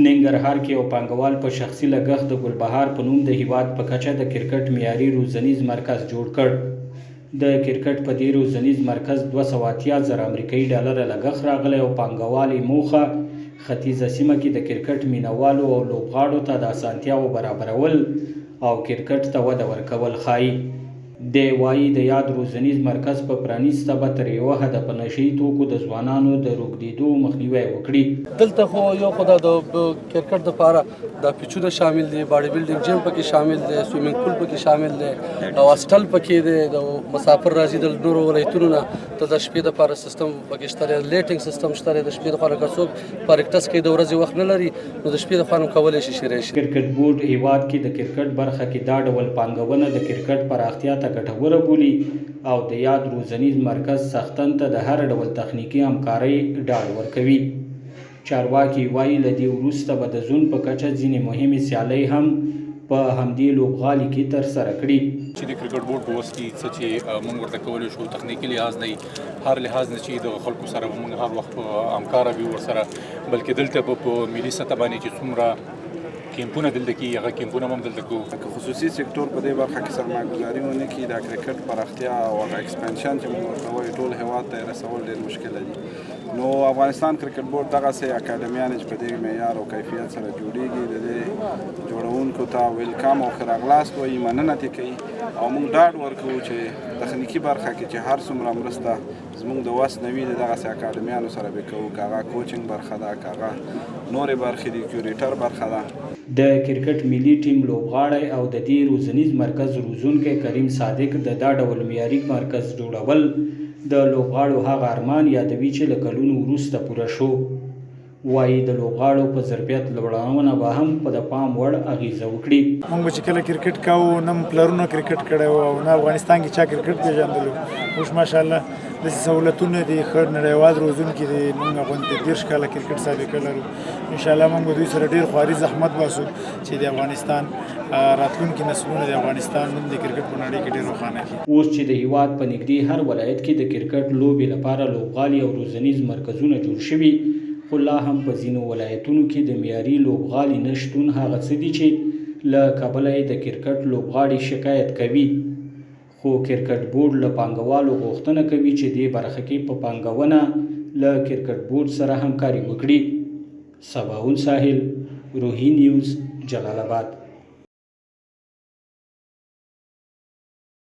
ننګرهار کې یو پانګوال په شخصي لګښت د ګلبهار په نوم د هیواد په کچه د کرکټ معیاري روزنیز مرکز جوړ کړ. د کرکټ په دې روزنیز مرکز 280 زره امریکایي ډالره لګښت راغلی او پانګوال یې موخه ختیځه سیمه کې د کرکټ مینوالو او لوبغاړو ته د اسانتیاوو برابرول او کرکټ ته وده ورکول ښايي. دی وايي، د یاد روزنیز مرکز په پرانیسته به تر یوه حده په نشه يي توکو د ځوانانو د روږدېدو مخنیوی وکړي. دلته خو یو خو دا د کرکټ دپاره دا پیچونه شامل دي، باډي بلډینګ جیم پکې شامل دی، سویمنګ پول پکې شامل دی او هاسټل پکې دی. د مسافر راځي د نورو ولایتونو نه ته د شپې دپاره سیستم پکې شته دی، لیټینګ سیستم شته دی. د شپې دپاره که څوک پریکټس کوي، د ورځې وخت نه لري، نو د شپې دپاره هم کولی شي چې راشي. کرکټ بورډ هېواد کې د کرکټ برخه کې دا ډول پانګونه د کرکټ پراختیا ته ګټوره بولي او د یاد روزنیز مرکز څښتن ته د هر ډول تخنیکي همکارۍ ډاډ ورکوي. چارواکي وايي، له دې وروسته به د زون په کچه ځینې مهمې سیالۍ هم په همدې لوبغالي کې ترسره کړي. چې د کرکټ بورډ په وس کې څه چې موږ ورته کولی شو، تخنیکي لحاظ نه، هر لحاظ نه چې دغه خلکو سره به موږ هر وخت همکاره وي ورسره، بلکې دلته به په ملي سطح باندې چې څومره کیمپونه دلته کېږي، هغه کیمپونه هم دلته کوو. که خصوصي سکتور په دې برخه کې سرمایه ګذاري ونه کړي، دا کرکټ پراختیا او هغه expansion چې موږ ورته وایو، ټول هیواد ته یې رسول ډېر مشکل دي. نو افغانستان کرکټ بورډ دغسې اکاډمیانې چې په دې معیار او کیفیت سره جوړیږي، د دې جوړونکو ته welcome او ښه راغلاست وایي، مننه ترې کوي او موږ ډاډ ورکوو چې تخنیکي برخه کې چې هر څومره مرسته زموږ د وس نه وي، د دغسې اکاډمیانو سره به کوو، که هغه کوچینګ برخه ده، که هغه نورې برخې دي، curator برخه ده. د کرکټ ملي ټیم لوبغاړی او د دې روزنیز مرکز روزونکی کریم صادق د دا ډول معیاري مرکز جوړول د لوبغاړو هغه ارمان یادوي چې له کلونو وروسته پوره شو. وايي، د لوبغاړو په ظرفیت لوړونه به هم په د پام وړ اغیزه وکړي. موږ به چې کله کرکټ کاوه، نه مو پلرونو کرکټ کړی و او نه افغانستان کې چا کرکټ پېژندلو. اوس ماشاءالله داسې سهولتونه دي، ښه نړیوال روزونکي دي. موږ غوندې 30 کاله کرکټ سابقه لرو. انشاءالله موږ به دوی سره ډېر خواري زحمت باسو چې د افغانستان راتلونکي نسلونه د افغانستان نوم د کرکټ په نړۍ کې ډېر روښانه کړي. اوس چې د هیواد په نږدې هر ولایت کې د کرکټ لوبې لپاره لوبغالي او روزنیز مرکزونه جوړ شوي، خو لا هم په ځینو ولایتونو کې د معیاري لوبغالي نه شتون هغه څه دي چې له کبله یې د کرکټ لوبغاړي شکایت کوي. خو کرکټ بورډ له پانګوالو غوښتنه کوي چې دې برخه کې په پانګونه له کرکټ بورډ سره همکاري وکړي. سباوون ساحل، روهي نیوز، جلال اباد.